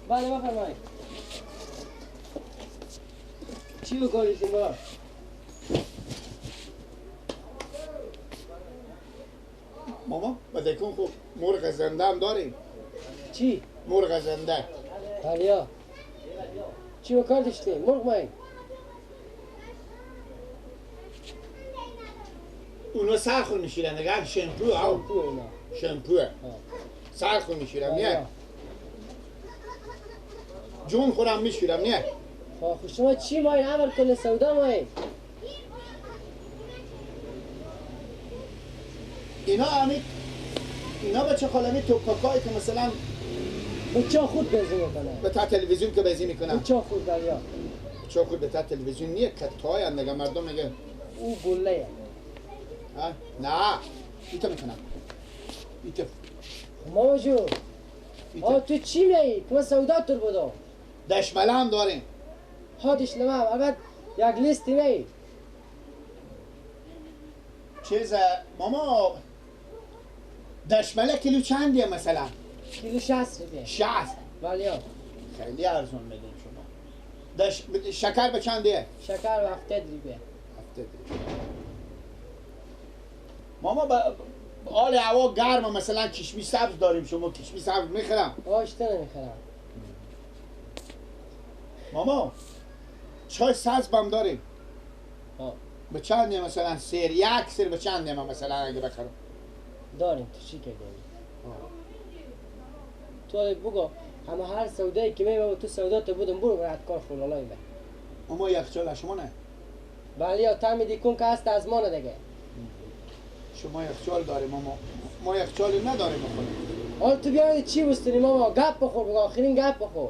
بله بفرمایید. چی بکاریشیم با؟ ماما بدکون خوب مرغ زنده هم داریم. چی؟ مرغ زنده. بله. چی بکار داشتیم؟ مرغ مایی؟ اونا سرخون میشیرن دیگه شمپو ها. شمپوه. سرخون میشیرم نه؟ جون خورم میشیرم نه؟ خب شما چی ماین؟ اول کل سودا ماین. اینا همی اینا بچه خالمی توپکایی که مثلا بچه خود بازی میکنه. به تا تلویزیون که بازی میکنن. بچه خود دریا. بچه خود به تا تلویزیون نیه کتای هم دیگه مردم میگه. او گله. ها نه ایتا میکنم. ایتا. ماما جو. آ تو چی میایی؟ که من سودا تر بودم. دشمله هم داریم. ها دشمله هم البته یک لیستی میایی. چیز ماما دشمله کیلو چندیه مثلا؟ کیلو 60 روپیه. 60؟ بله. خیلی ارزون میدین شما. شکر به چندیه؟ شکر به 70 روپیه. 70 روپیه. ماما آل هوا گرمه مثلا کشمی سبز داریم شما کشمی سبز میخرم؟ آشته نمیخرم. ماما چای سبز هم داریم. به چندیه مثلا سیر یک سیر به چندیه مثلا اگه بخرم؟ داریم تو چی که داریم؟ تو بگو همه هر سودایی که می تو سودا تو بودم برو برات کار خلالای به. اما یخچال شما نه؟ بله یا تا میدی کن که هست از ما نه دیگه. شما یخچال داریم ما یخچالی نداریم خودم. آره تو بیاید چی بستونی ماما گپ بخور بگو آخرین گپ بخور.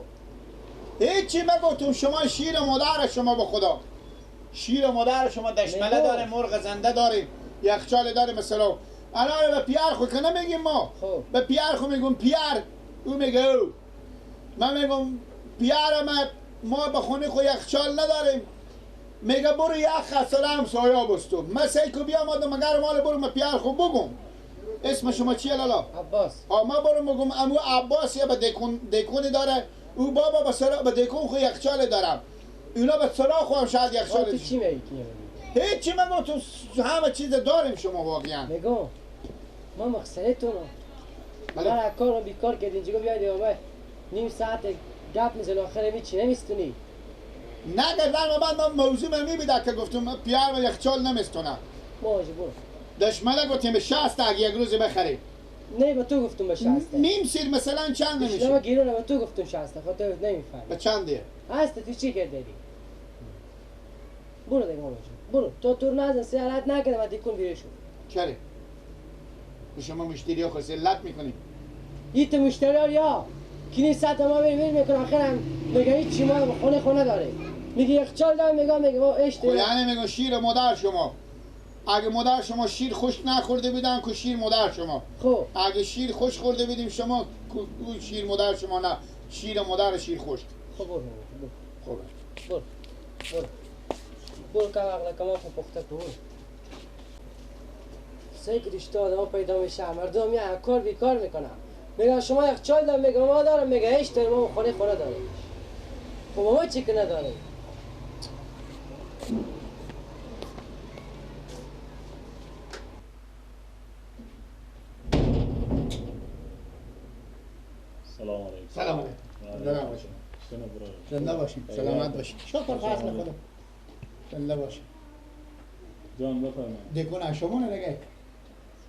هیچی مگفتم شما شیر مادر شما به خدا. شیر مادر شما دشمله داریم مرغ زنده داریم یخچال داریم مثلا الان به پیر خو که نمیگیم ما. به پیر خو میگم پیر او میگه او. من میگم پیر ما به خونه خو یخچال نداریم. میگه برو یخ اصلا همسایه بستو. من سیکو بیام آدم مگر مال برو من پیر خو بگم. اسم شما چیه لالا؟ عباس. ما برو میگم امو عباس یا به دکونی داره او بابا به سرا به دکون خو یخچال دارم. اینا به سرا خو هم شاید یخچال. تو چی میگی؟ هیچی من گفتم همه چیز داریم شما واقعا. میگم ما مقصدتونم. بله. کار رو بیکار کردین چیکار بیاید آقا نیم ساعت گپ میزنی آخر می چی نمیستونی؟ نه گردن من موضوع من میبیده که گفتم پیر و یخچال نمیستونم. باشه برو. دشمنه گفتیم به 60 اگه یک روزی بخری. نه به تو گفتم به 60. نیم سیر مثلا چند نمیشه؟ نه گیرونه به تو گفتم 60 خاطر نمیفهمی. به چنده؟ هست تو چی کردی؟ برو دیگه ماما برو تو تور نزن سیارت نکنه و دیکن بیره شو. چرا؟ شما مشتری ها خود لط میکنی. ایت مشتری ها کی نیست ما میریم میکنه آخرم میگه هیچ ما خونه خونه داره. میگه یخچال دارم میگه ما اشته. یعنی میگه شیر مادر شما. اگه مادر شما شیر خوش نخورده بودن که شیر مادر شما. خب اگه شیر خوش خورده بودیم شما شیر مادر شما نه شیر مادر شیر خشک. خب برو. خب برو. برو. برو که عقل کما پخته کو. سه رشته آدم پیدا میشه مردم یه کار بیکار میکنن. میگن شما یخچال دارم میگم ما دارم میگه هیچ دارم ما خونه خونه داریم. خب ما چی که نداریم؟ سلام علیکم. سلام علیکم. زنده باشین. زنده باشین. سلامت باشین. شکر فصل خدا. زنده باشین. جان بفرمایید. دکون شما نه دیگه.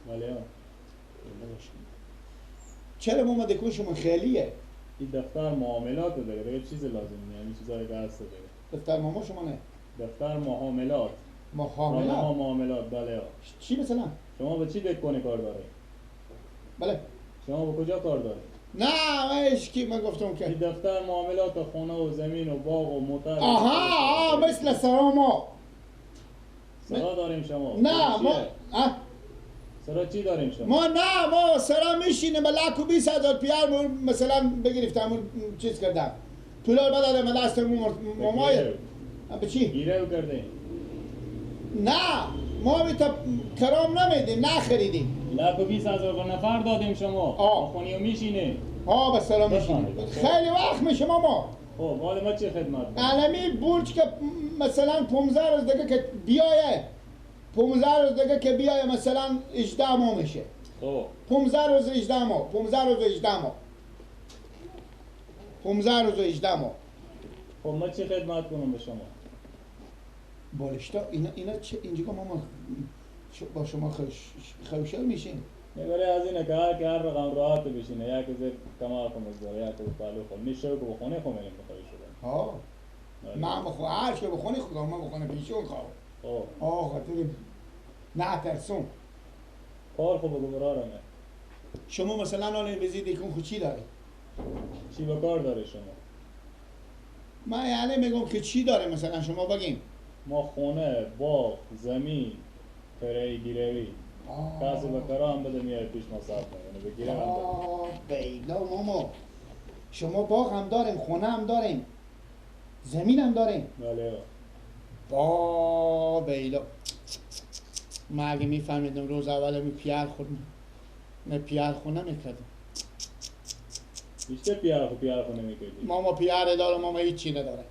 بله. زنده باشین. چرا ما دکون شما خیلیه؟ این دفتر معاملات دیگه دیگه چیز لازم نیست. همین چیزایی که هست دیگه. دفتر ماما شما نه؟ دفتر معاملات. معاملات؟ معاملات بله. چی مثلا؟ شما به چی دکون کار داره؟ بله. شما به کجا کار داره؟ نه من من گفتم که این دفتر معاملات خونه و زمین و باغ و موتر. آها مثل سرا ما سرا داریم شما؟ نه ما سرا چی داریم شما؟ ما نه ما سرا میشینیم به 120,000 پیر مثلا بگرفتم چیز کردم پولا رو بدادم دست مامای به چی؟ گیره کردیم. نه ما بیتا کرام نمیدیم نخریدیم. 120,000 نفر دادیم شما. خونی و میشینه. ها به سلام میشینیم. خیلی وقت میشه ماما. خب مال ما چه خدمت؟ علمی برج که مثلا 15 روز دیگه که بیایه، 15 روز دیگه که بیایه مثلا 18 ماه میشه. خب 15 روز 18 ماه، 15 روز 18 ماه. 15 روز 18 ماه. خب ما چه خدمت کنم به شما؟ بالشتا اینا چه اینجا ماما با شما خوشحال میشین؟ نه از اینه که هر که هر رقم راحت بشینه، یک زیر کمال خو مزداره، یک پالو خو میشه که بخونه خو میریم بخوری شده. ها من بخو هر چه بخونه خدا من بخونه پیشون خو. آه خاطر نه ترسون. کار خو بگو برارمه. شما مثلا الان وزید کن خو چی داره؟ چی به کار داره شما؟ من یعنی میگم که چی داره مثلا شما بگین. ما خونه، باغ، زمین، کرایه گیروی. کسی به کرا هم بده میاد پیش ما صاحب میکنه به گیره هم بده. بیلا ماما شما باغ هم داریم، خونه هم داریم، زمین هم داریم. بله. با بیلا من اگه میفهمیدم روز اول می پیر خوردم، من پیر خونه میکردم. بیشتر پیر خو پیر خونه میکردی. ماما پیر داره، ماما هیچی نداره.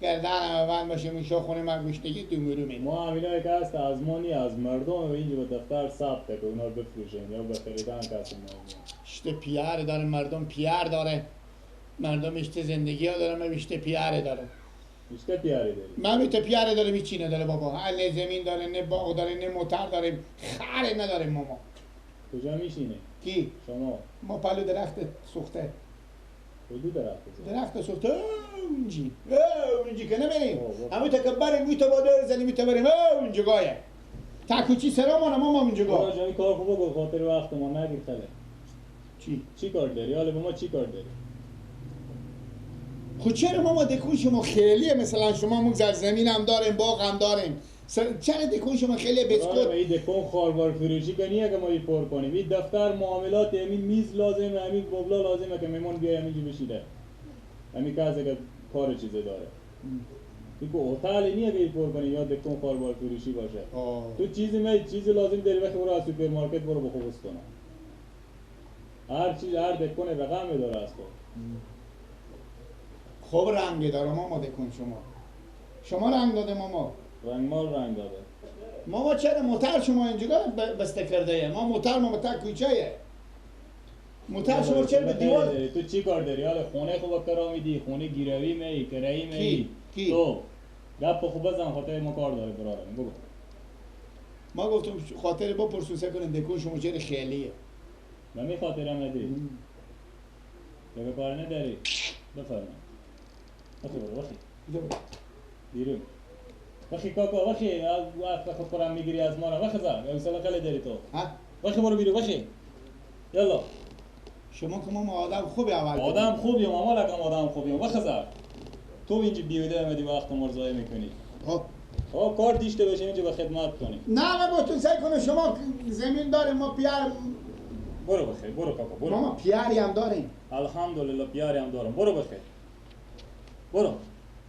گردن من باشه میشه خونه من گوشتگی دومرو می. ما همینایی که هست از ما نی، از مردم و اینجا به دفتر ثبته که اونا رو بفروشیم یا بخریدن کسی ما. اشته پیر داره مردم، پیر داره مردم، اشته زندگی ها داره، من اشته پیر داره. اشته پیاری داری؟ من اشته پیاری دارم، هیچی نداره بابا. نه زمین داره، نه باغ داره، نه موتر داره، خره نداره ماما. کجا میشینه؟ کی؟ شما. ما پلو درخت سوخته. کدو درخت سوخته؟ درخت سوخته اونجی، اونجی که نمیریم. همون تکبریم، می تو با دور زنی می تو بریم اونجا گایه. تکوچی سرامانه ما اونجا گاه. برا جایی کار خوب بگو، خاطر وقت ما نگیر خیلی. چی؟ چی کار داری؟ حالا به ما چی کار داری؟ خب چرا ماما دکون شما خیلیه؟ مثلا شما مگذر زمین هم داریم، باغ هم داریم، چرا دکون شما خیلی بسکوت؟ این دکون خاربار فروشی که نیه که ما پر کنیم. این دفتر معاملات، همین میز لازمه، همین ببلا لازمه که میمون بیای همینجا بشینه، همین کسی که کار چیزی داره. دیگه هتل نیه که پر کنی یا دکون خاربار فروشی باشه. تو چیزی می چیزی لازم داری وقتی برو از سوپرمارکت برو بخو بستونه. هر چیز هر دکون رقمی داره از خود. خوب رنگی داره ماما دکون شما. شما رنگ داده ماما. رنگ مال رنگ داده. ماما چرا موتر شما اینجا بسته کرده؟ ما موتر ما موتر کوچه. موتر شما چرا به دیوار؟ تو چی کار داری؟ حالا خونه خوب کرا میدی، خونه گیروی می، کرایی می. کی؟ تو گپ خوب بزن خاطر ما کار داره برادرم بگو. ما گفتم خاطر با پرسوسه کنن دکون شما چرا خیلیه. من می خاطرم نداری. دیگه کار نداری. بفرما. وخی برو وخی. بیرون. وخی کاکا وخی از وقت خود پرم میگیری از ما را وخی زن. یا خیلی داری تو. ها؟ وخی برو بیرون وخی. یالا. شما که ما آدم خوبی اول. آدم خوبیم، ما لکم آدم خوبیم. وخی زن. تو اینجا بیوده اومدی وقت ما رو ضایع میکنی. خب. آه کار دیشته بشه اینجا به خدمت کنی. نه نه با تو سعی کنه شما زمین داریم ما پیر. برو بخیر برو کاکا برو. ما پیاری هم داریم. الحمدلله پیاری هم دارم. برو بخیر. برو.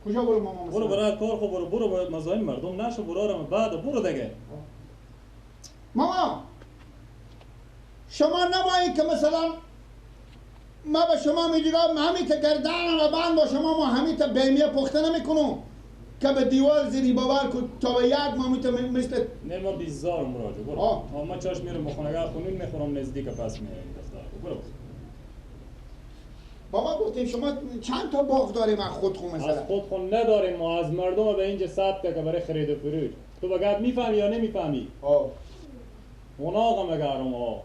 کجا برو ماما؟ برو برای کار خو برو برو باید مزاحم مردم نشو برارم بعد برو دیگه. ماما شما نباید که مثلا ما به شما میگم همین که گردن و بند با شما ما همین تا بیمیه پخته نمیکنم که به دیوار زیری باور کن تا به یک ما میتونم مثل نه ما بیزارم مراجع برو. ما چاش میرم بخونه خونین میخورم نزدیک پس میرم دفتر برو. بابا گفتیم شما چند تا باغ داریم از خود خو مثلا؟ از خود خو نداریم ما، از مردم به اینجا ثبت که برای خرید و فروش. تو بگرد میفهمی یا نمیفهمی؟ آه. اوناغ مگرم آه.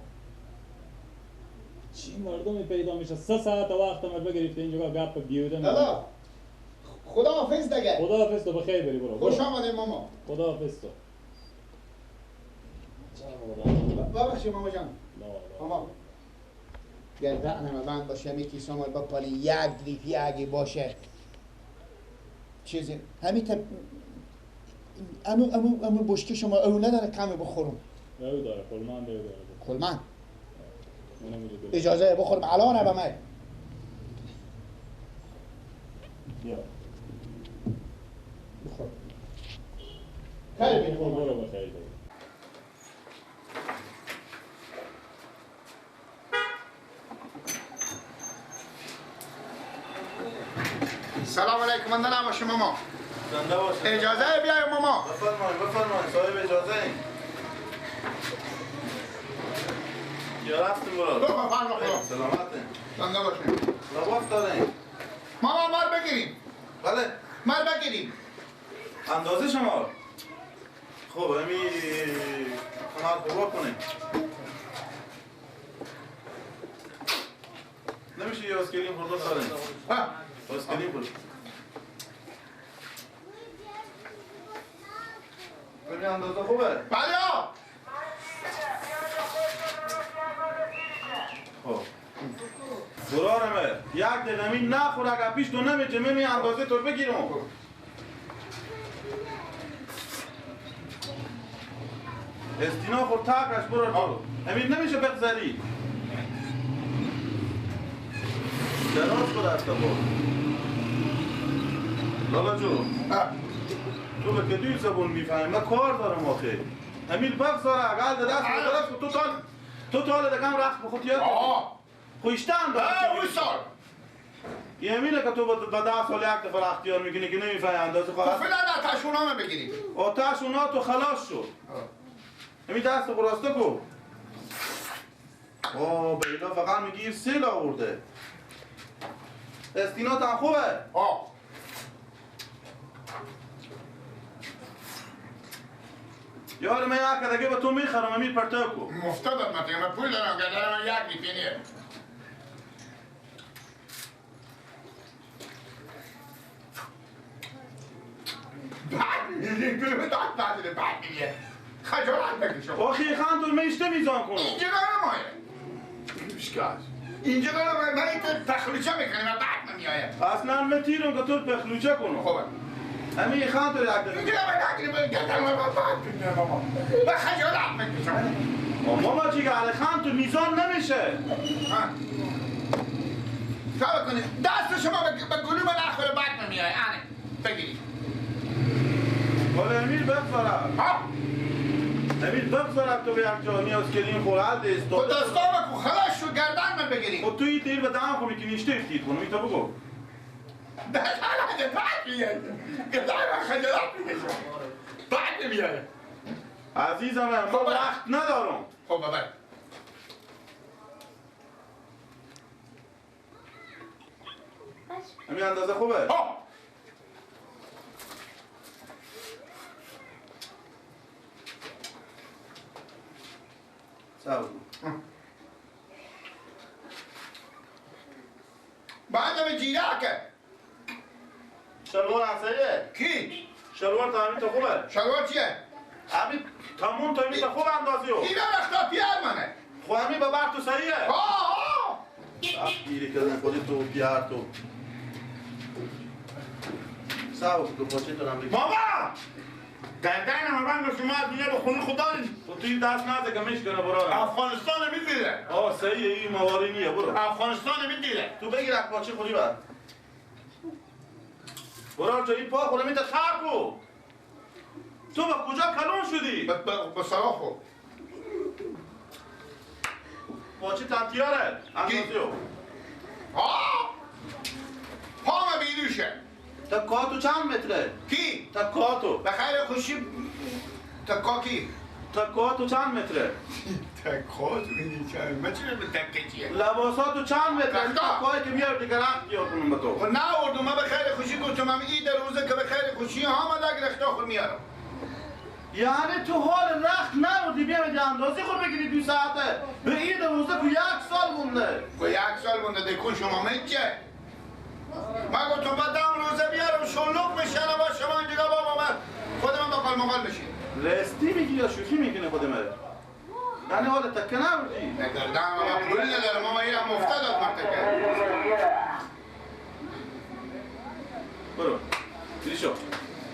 چی مردمی پیدا میشه 3 ساعت وقت ما بگرفته اینجا گپ بیوده. دادا خدا حافظ دیگه. خدا حافظ تو بخیر بری برو. خوش آمدی ماما. خدا حافظ تو. ببخشید ماما جان. ماما گردن بند باشه یکی سامال با پالی یک دریفی اگه باشه چیزی همین تا امو امو امو بشکه شما او نداره کمی بخورم. او داره کلمن داره. کلمن اجازه بخورم الان به من. بیا بخور. خیلی بخور برو بخیر. سلام علیکم من نباشه ماما. زنده باشه. اجازه بیایم ماما. بفرمایید بفرمایید صاحب اجازه این. یا رفتیم برو. بفرمایید. سلامت. زنده باشین. لباس داریم. ماما مار بگیریم. بله. مار بگیریم. اندازه شما. خب همین کنار خوب کنیم. نمیشه یه اسکرین خورده داریم. ها. اسکرین خورد. ببین اندازه خوبه؟ بله. خب. برارمه یک دقیقه می نخور اگر پیش تو نمیجه می اندازه تو بگیرم. استینا خور تاکش برار برو. همین نمیشه بگذاری. دراز کن دستا برو. لالا جو. تو به کدوی زبون میفهمی؟ من کار دارم آخه. همین بگذاره اگر دست دست تو تا تو تا حالا دکم رخت به خود یاد. خوشتن داره. اوی سال. یه همینه که تو با 10 سال یک دفعه اختیار میکنی که نمیفهمی اندازه خواهد. خب فعلا آتش اونا بگیریم. آتش اونا تو خلاص شد. همین دست براسته کو. آه به اینا فقط میگی سیل آورده. استینات هم خوبه. آه. یار من یک دیگه به تو میخرم امیر پرتو کو. مفتادت متیم من پول دارم که دارم یک میپینیه. بعد میگه بعد بعد میگه خجالت بکشم. آخی خان تو میشته میزان کنم. اینجا مایه. مشکاش. اینجا مایه من این پخلوچه میکنیم من بعد نمیایه. اصلا من تیرم که تو پخلوچه کنم. خوبه. همین خان تو یک دقیقه. اینجا من نگیرم گردن من بعد میگه بابا. من خجالت بکشم. ماما چی گله خان تو میزان نمیشه. ها. چه کنی؟ دست شما به گلو من نخوره بعد نمیایه. آنه بگیری. ولی امیر بگذارم. ها. امیر بگذارم تو به یک جا نیاز کردیم خورد است. خود دستام کو خلاص شو گردن من بگیری. خب تو این تیر به دهن خو میکنی اشته تیر کنم ایتا بگو. ده بعد میاد. گردن من خجالت میکشم. بعد میاد. عزیزم من وقت ندارم. خب بابا. همین اندازه خوبه؟ ها. بعد به جیراکه. شلوار همسایه؟ کی؟ شلوار تا همین تو خوبه؟ شلوار چیه؟ همین تموم تا همین تو خوب اندازی و اینا رختا پیار منه. خب همین با بر تو صحیحه؟ آه آه گیری کردن خودی تو پیار تو ساو تو پاچه تو نمیگی. بابا! گردن من شما از دنیا به خونه خدا تو این دست نده که میشکنه برو. افغانستان میدیره. آه صحیحه این مواری نیه برو. افغانستان میدیره. تو بگیر از پاچه خوری بر. برو جا این پا خوره میده خر کو. تو با کجا کلون شدی؟ با سرا خو. پاچه تنتیاره. اندازیو. آه! پام بیروشه. تا کاتو چند متره؟ کی؟ تا کاتو. به خیر خوشی تا کی؟ تا کاتو چند متره؟ تا کاتو چند متره؟ من تکه چیه؟ لباساتو چند متره؟ تا کایی که میاری دیگه رخت یاد کنم به تو. خب نه آوردم من به خیر خوشی گفتم من عید روزه که به خیر خوشی آمد اگه رختا خود میارم. یعنی تو حال رخت نبودی بیام اندازه خود بگیری 2 ساعته. به عید روزه که 1 سال مونده. که 1 سال مونده دکون شما میچه؟ من گفتم بعدم روزه بیارم شلوغ میشن با شما اینجا بابا من خودم با قال مقال بشین. رستی میگی یا شوخی میکنه خودم؟ یعنی حال تکه نبودی؟ نگردم من پول ندارم ما اینم مفته داد من تکه. برو بیری شو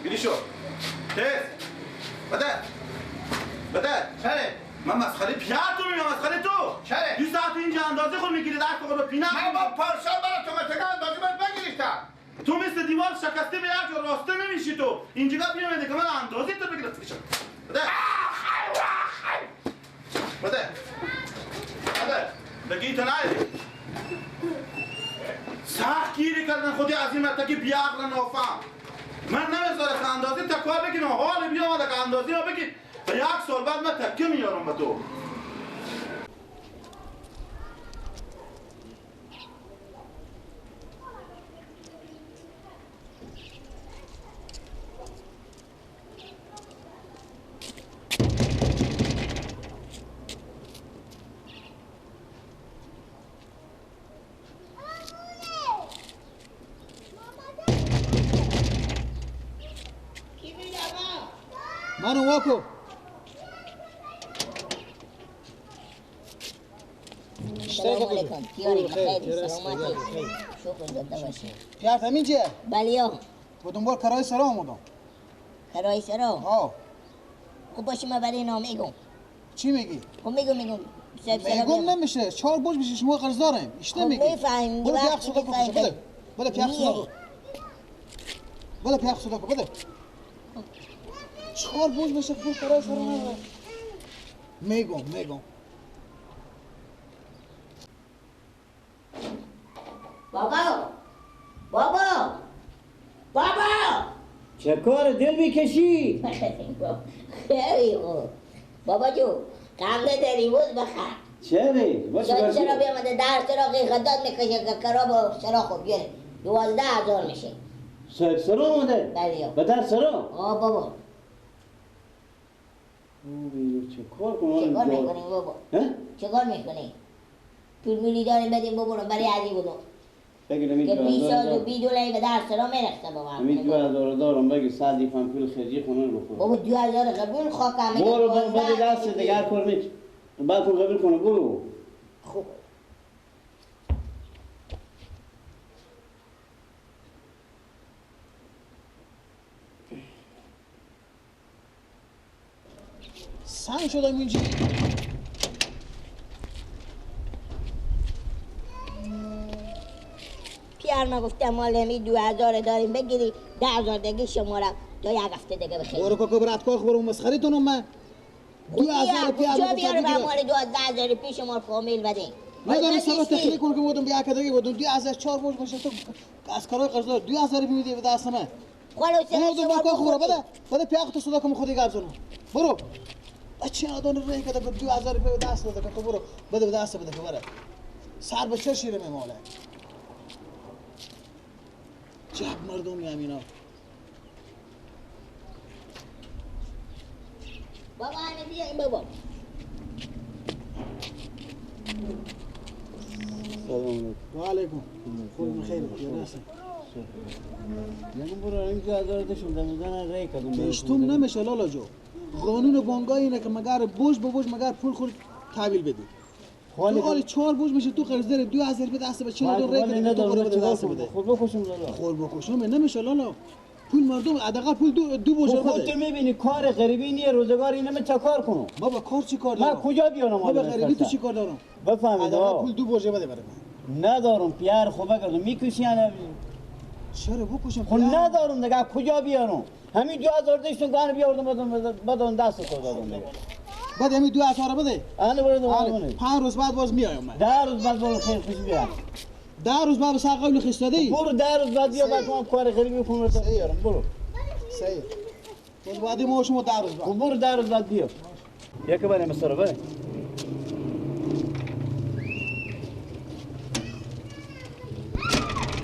بیری شو تیز بده بده. چره؟ من مسخره پیار تو میگم مسخره تو. چره؟ 2 ساعت اینجا اندازه خود میگیری دست خود رو پینه. من با پارسال برای تو متکه اندازه باید بگیریش تا. تو مثل دیوار شکسته به یک جا راسته نمیشی تو. اینجا بیامده که من اندازه تو بگیرم. بده. بده. بده. بگی تو نایدی. سخت گیری ری کردن خودی از این مرتکی بیعقل نافهم. من نمیذاره که اندازه تکار بگیرم، حال بیامده که اندازه ما بگیر. به یک سال بعد من تکه میارم به تو. منو واکو سلام علیکم. کیاری بخیر سلامتی شکر زنده باشی. پیار همینجه؟ بله. با دنبال کرای سرا آمدم. کرای سرا؟ ها. خب باشه من برای اینا میگم. چی میگی؟ خب میگم میگم نمیشه، 4 بوج میشه شما قرض داریم. ایش نمیگی. میفهمیم. برو پیاخ صدا کن. بده. بده پیاخ صدا کن. بده پیاخ صدا کن. بده. 4 بوج میشه پول کرای سرا نداره. میگم بابا بابا بابا چه کار دل میکشی؟ خیلی خوب بابا جو قبل دریوز بخر. چرا؟ چرا بیامده در چراغ خداد میکشه که کراب و چراغ خوب بیاره 12,000 میشه. صاحب سرا آمده؟ بله. به در سرا؟ آه بابا. چه کار کنم؟ چه کار میکنی بابا؟ چه کار میکنی؟ پول مولی داریم بدیم بابا برای عزیز بودم بگیرم که 20 دلاری به در سرا میرخته بابا. همین 2000 دارم بگی 100 دیفن پول خرجی خونه رو بخور. بابا 2000 قبول خاکم. برو بده دست دیگر کار میش بعد پول قبول کنه برو. خوب سنگ شدم اینجا. پیار ما گفتم مال 2000 داریم بگیری 10,000 دیگه شما را تا یک هفته دیگه بخیر. برو کاکا برات کاخ برو مسخره تونم من. 2000 پیار کجا بیاره به مال 12,000 پیش ما کامل بدین. ندارم سرا تخلیه کن که بودم بیا که دیگه بودم 2004 بوج باشه تو از کارهای قرض 2000 میدی به دست من. خلاص برو کاخ برو بده بده پیاخ تو صدا کم خودی گپ زنم. برو بچه آدم ری که 2000 به دست داده که برو بده به دست بده که بره. سر به چه شیره میماله. جب مردمی همینا. بابا همه بیا این بابا. سلام علیکم. و علیکم. خوب خیر یادسته. میگم برو این 2000 داشتم دمدن ری کردم. داشتم نمیشه لالا جو. قانون بانکای اینه که مگر بوج به بوج مگر پول خود تحویل بدی. حالی 4 بوج میشه تو قرض داری 2000 به دست بچه ندار ری کردی تو برو بده دست بده. خود بکشم لالا. خود بکشم نمیشه لالا. پول مردم حداقل پول دو بوج بده. خودت میبینی کار غریبی نیه روزگاری نمی چه کار کنم. بابا کار چی کار دارم؟ من کجا بیارم؟ بابا غریبی تو چی کار دارم؟ بفهمید حداقل پول 2 بوج بده برای من. ندارم پیار خوب کردم میکشی انا. چرا بکشم؟ خب ندارم دیگه کجا بیارم؟ همین 2000 داشتم گان بیاوردم بدم دست تو دادم دیگه. بعد همین 2000 بده. انا برو 5 روز بعد باز میایم من. 10 روز بعد برو خیر خوش بیا. 10 روز بعد سر قبل خستاده ای. برو 10 روز بعد بیا بعد ما کار غریبی کنم رو بیارم برو. صحیح. باز بعد ما شما 10 روز بعد. برو 10 روز بعد بیا. یک بار مستر بره.